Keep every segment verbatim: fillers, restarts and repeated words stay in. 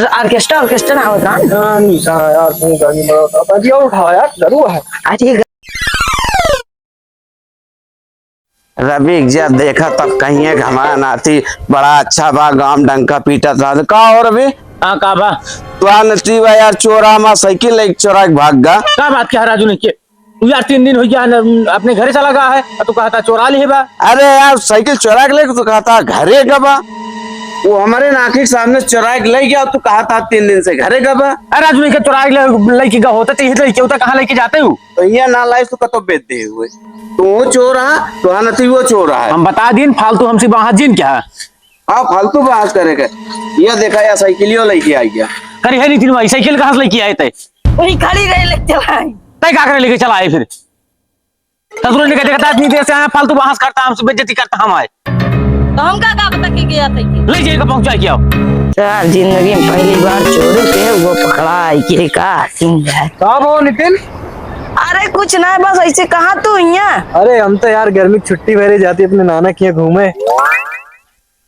तो ऑर्केस्ट्रा, ऑर्केस्ट्रा ना होता। ना, नहीं, कहाँ यार, तू गाड़ी में होता। अभी और उठाओ यार, जरूर है। अरे, रवि, जब देखा तब कहीं एक हमारा नाती बड़ा अच्छा बा, गाम डंका पीटत रहा। का हो रवि? हाँ, का बा? तोहार नती बा यार, चोरा मा साइकिल लेके चोरा के भाग गा। का बात क्या है राजू ने के? तू यार तीन दिन हो गया न, अपने घरे चला गया है, और तू कहता चोरा लिए बा। अरे यार, साइकिल चोरा के लेके तू कहता घरे का बा। वो हमारे नाकी के सामने चोरा के ले गया, तू कहता तीन दिन से घरे का बा। अरे राजू ने के चोरा के ले, लेके गया होता, तो ये लेके होता, कहाँ लेके जाते हो? तो ये ना लाइस तो कतो बेच दे हुए। तू चोर है, तो हाँ नती वो चोर है। हम बता दीन, फालतू हमसे बहस जिन क्या? हाँ, फालतू बहस करे के। ये देखा, या साइकिलियो लेके आई गया। करी है नितिन भाई, साइकिल कहाँ से लेके आए थे? वही खड़ी रहे, लेके चला आई। तय का करे लेके चला आए फिर? ससुर ने कहते, कहता, "इतनी देर से आया, फालतू बहस करता, हमसे बेइज्जती करता, हम आए।" तो हम का, का पता के गया था ये? ले जाइए, पहुंचा के आओ। सार जिंदगी में पहली बार चोरी के वो पकड़ा है, ये का सीन है? का हो नितिन? अरे कुछ ना, बस ऐसे। कहाँ तू हियाँ? अरे हम तो यार गर्मी की छुट्टी भरे जाती अपने नाना के यहाँ घूमे।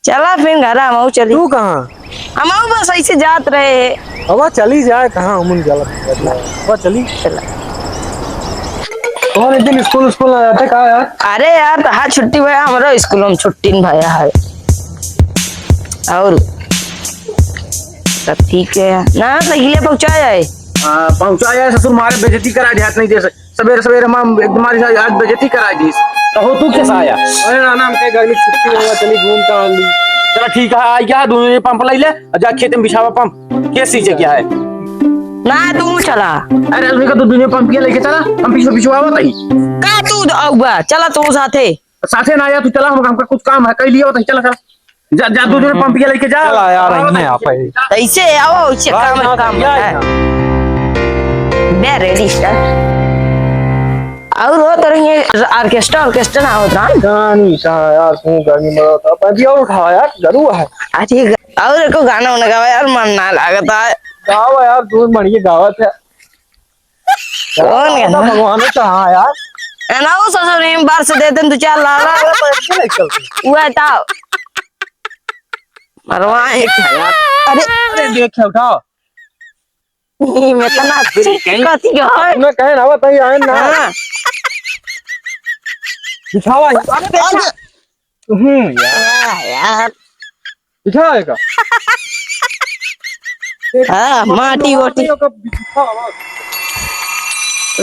चला फिर घर हमहू चली। तू कहाँ? हमहू बस ऐसे जात रहे। अब चली जाए, कहाँ हमन गलत? अब चली। चला। कौन एक दिन स्कूल, स्कूल ना जाते का यार? अरे यार, तो हाँ छुट्टी भया, हमरो स्कूल में छुट्टी न भया है। और सब ठीक है ना? साइकिल पहुँचा जाए। हाँ, पहुँचा जाए। ससुर मारे बेइज्जती करा दिया, नहीं दे सक-, सवेरे सवेरे हम एक तुम्हारी साथ आज बेइज्जती करा दीस। कहो तू कैसा आया? अरे नाना, हमके गर्मी छुट्टी होगा, चली घूम टहल ली। चला ठीक है, आ गया, दोनों ये पंप ले ले, जा खेत में बिछावा पंप। के सींचे क्या है? ना, तू चला। अरे, उसमें का तू दोनों पंप के लेके चला, हम पीछे पीछे आवत ही। का तू आउबा? चला तू साथे। साथे ना आया, तू चला, हम, हमका कुछ काम है, कह लिया होता, चला, चला। जा, जा, तू दोनों पंप के लेके जा। चला यार, इन्हें आप ही। कैसे आओ, इसे भाई, काम, ना, काम भैया, है। ना। बे रेडी सर। और हो तो रही है, ऑर्केस्ट्रा, ऑर्केस्ट्रा ना होता। जानी सा यार, तू गाड़ी में होता। अभी और उठाओ यार, जरूर है। अरे, और एको गाना उन्हें गावा यार, मन ना लागता है। गावा यार, तू बढ़िया गावत है। कौन गाना? भगवान तो हाँ यार। है ना, वो ससुर में बार से देते हैं, दो चार लाला। अरे, तो ऐसे नहीं चलती। वो है ताव। मरवा एक है यार। अरे, अरे, देख, उठाओ। मैं इतना कथी है? मैं कहे ना, बताइए, आए ना। हाँ। दिखावा, अरे, देखा। हम्म, यार। हाँ, यार। दिखा है का? हाँ, माटी ओटी।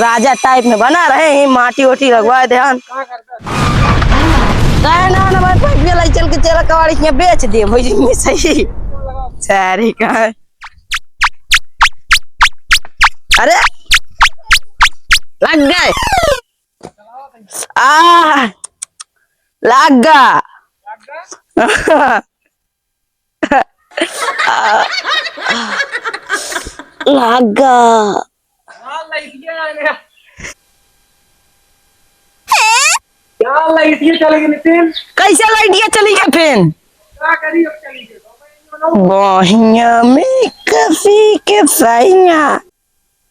राजा टाइप में बना रहे हैं, माटी ओटी लगवा दे हन। का ना, ना, भाई, पाइप वाला चल के तेरा कबाड़ी के बेच दे, भाई, ये सही। सारी का है। अरे, लग गए। आ, लाग गा। आ, लाग गा। क्या लाइटिया चली गई नितिन? कैसे लाइटिया चली गई फिर? क्या करी अब चली गई? बहिया में कसी के सैया।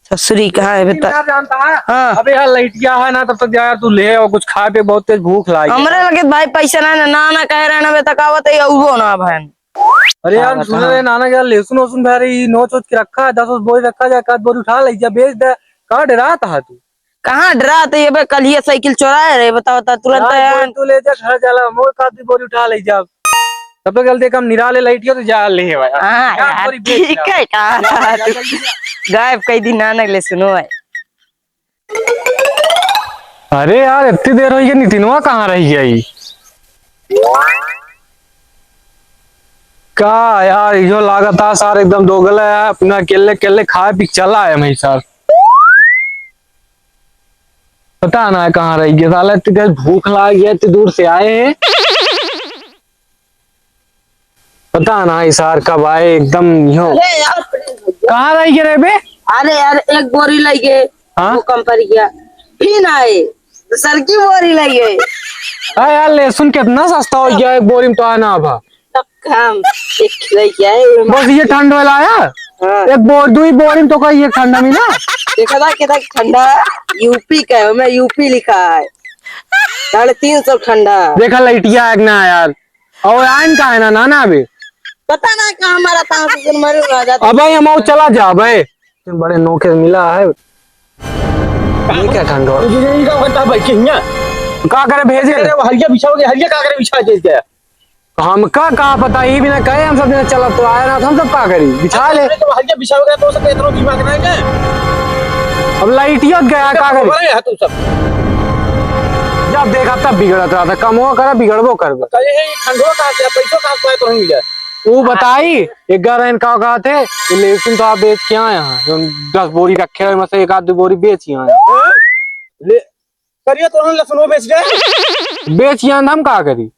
ससुरी कहाँ है बेटा? ना जानता है? हाँ। अबे यार, लइटिया है ना, तब तक जा यार, तू ले आओ कुछ खाए पे, बहुत तेज भूख लागी है। हमरे लगे भाई पैसा ना, ना, ना, ना कहे रहे ना, बेटा का बताइए, उबो ना बहन। अरे यार, सुन रहे नाना, यार, लहसुन वहसुन भरे, ई नोच वोच के रखा है, दस बोरी रखा जाए, एक आध बोरी उठा ले जा, बेच दे। कहाँ डरात है तू? कहाँ डरात है ये बे? कल ये साइकिल चोराए रहे, बता, बता, तुरंत यार, यार। बोरी तू ले जा, घर जाला, मोर का दी बोरी उठा ले जा। तब तो जल्दी कम निराले लाइट के तो जा ले भाई। हाँ यार, यार, बोरी बेच ठीक जा। है, कहाँ जा, जा, तू? जा, जल्दी जा। गायब कई दिन ना निकले, सुनो भाई। अरे यार, इतनी देर हो गई, नितिनवा कहाँ रह गया ई? का यार, इहो लागत है सार एकदम दोगला है, अपना अकेले अकेले खाए पी के चला है भाई सार। पता ना कहाँ रह गया साला, इतनी देर भूख लाग गया, इतनी दूर से आए हैं। पता ना ई सार कब आए, एकदम इहो। अरे यार, please भैया। कहाँ रह गए रे बे? अरे यार, एक बोरी लगे, हाँ? वो कम पड़ गया, फिर आए, दूसर की बोरी लगे। हाँ यार, लहसुन कितना सस्ता हो गया, एक बोरी में तो आना अब। तब काम एक लगे आए। बस ये ठंड वाला आया, हाँ। एक बोर, दो ही बोरी में तो कही एक ठंडा मिला। देखा था कितना ठंडा है, यूपी का है, मैं यूपी लिखा है, साढ़े तीन सौ ठंडा। देखा लइटिया है कि ना यार, और आइन का है ना, ना, ना अभी। पता ना कहाँ मरा, कहाँ से दिन मरे रह जाता। अबे हम चला जा बे। बड़े नोखे मिला है। ये क्या ठंड हो? ये, ये का करता है भाई, किन्या? का करे भेजे? अरे, वो हलिया बिछाओगे, हलिया का करे बिछा दे दे? हमका का पता, ये भी ना कहे, हम सब दिन चलत तो आए ना, तो हम सब का करी? बिछा ले। अरे, तो हलिया बिछाओगे, तो सब इतना दिमाग नहीं है। अब लाइटिया गया, का करी? बड़ा है तू सब। जब देखा तब बिगड़त रहा था, कमो करा, बिगड़बो करबे। कहे, "हे, ये ठंडवा का क्या, पैसों का क्या तो नहीं है?" वो बताई, एक गारन का कहत है, ये लहसुन तो आप बेच के आए हैं, जो दस बोरी रखे हैं, में से एक आध दो बोरी बेच ही आए हैं। हाँ? ले, करिए तो हम लहसुन वो बेच गए। बेच ही आए, हम का करी?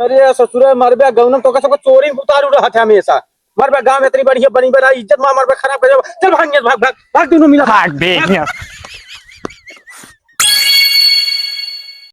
अरे ससुरे, मरबे गौनम तो कैसे को चोरी उतारू रहत है हमेशा। मरबे गांव में इतनी बढ़िया बनी बना, इज्जत मार मरबे खराब कर जाओ। चल भाग, भाग, भाग, भाग, दोनों मिला। भाग बे, भाग।